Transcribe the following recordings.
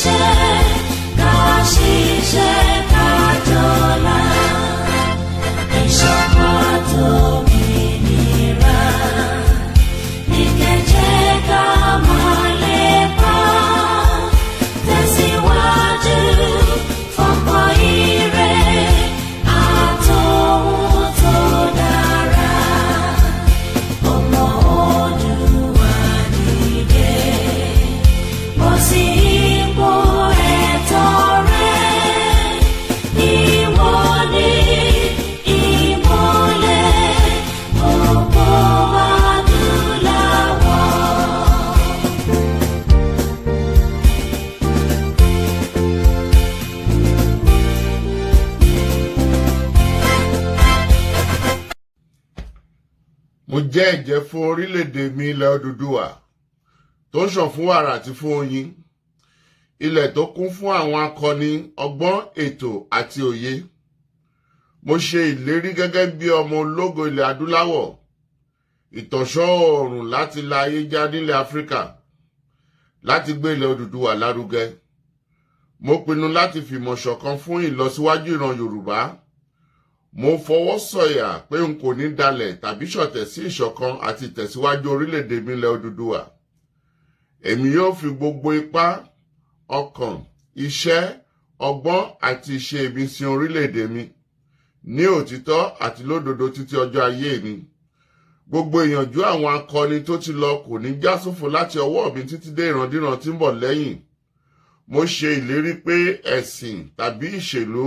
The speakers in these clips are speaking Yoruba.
ṣiṣẹ́, ká ṣiṣẹ́ ká jọlá. Ìṣọ̀kan tómìnira ní kẹjẹ ká máa lépa. Tẹ̀síwájú fọ́pọ̀ ire àtòhun tó dára. Ọmọ Oòduà dìde, bọ́ sí ipò ẹ̀tọ́ rẹ. Ìwọ ni ìmọ́lẹ̀ gbogbo adúláwọ̀. Mo jẹ́ ẹ̀jẹ́ fún orílẹ̀-èdè mi, ilẹ̀ Odùduwà, tó ń ṣàn fún wàrà àti fún oyin, ilẹ̀ tó kún fún àwọn akọni, ọgbọ́n, ètò àti òye. Mo ṣe ìlérí gẹ́gẹ́ bí ọmọ ológo ilẹ̀ adúláwọ̀, ìtànṣán oòrùn láti la ayé já nílẹ̀ Áfíríkà, láti gbé ilẹ̀ Odùduwà lárugẹ. Mo pinnu láti fìmọ̀ ṣọ̀kan fún ìlọsíwájú ìran Yorùbá. Mo fọwọ́ sọ̀yà pé n kò ní dalẹ̀ tàbí ṣọ̀tẹ̀ sí ìṣọ̀kan àti ìtẹ̀síwájú orílẹ̀-èdè mi, ilẹ̀ Odùduwà. Èmi yóò fi gbogbo ipá, ọkàn, iṣẹ́, ọgbọ́n àti ìṣe mi sin orílẹ̀-èdè mi ní òtítọ́ àti lódodo títí ọjọ́ ayé mi. Gbogbo ìyànjú àwọn akọni tó ti lọ kò ní já sófo láti ọwọ́ mi títí dé ìrandíran tí ń bọ̀ lẹ́yìn. Mo ṣe ìlérí pé ẹ̀sìn tàbí ìṣèlú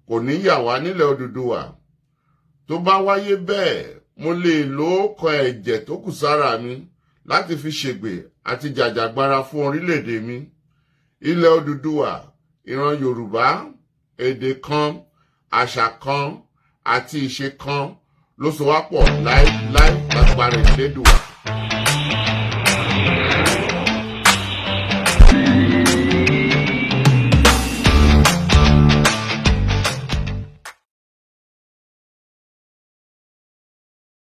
kò ní yà wá nílẹ̀ Odùduwà. Tó bá wáyé bẹ́ẹ̀, mo lè lo ọkọ̀ ẹ̀jẹ̀ tó kù sára mi láti fi ṣègbè àti jàjàgbara fún orílẹ̀-èdè mi, ilẹ̀ Odùduwà, ìran Yorùbá. Èdè kan, àṣà kan àti ìṣe kan ló so wá pọ̀ láéláé lágbára Ìlédùwà.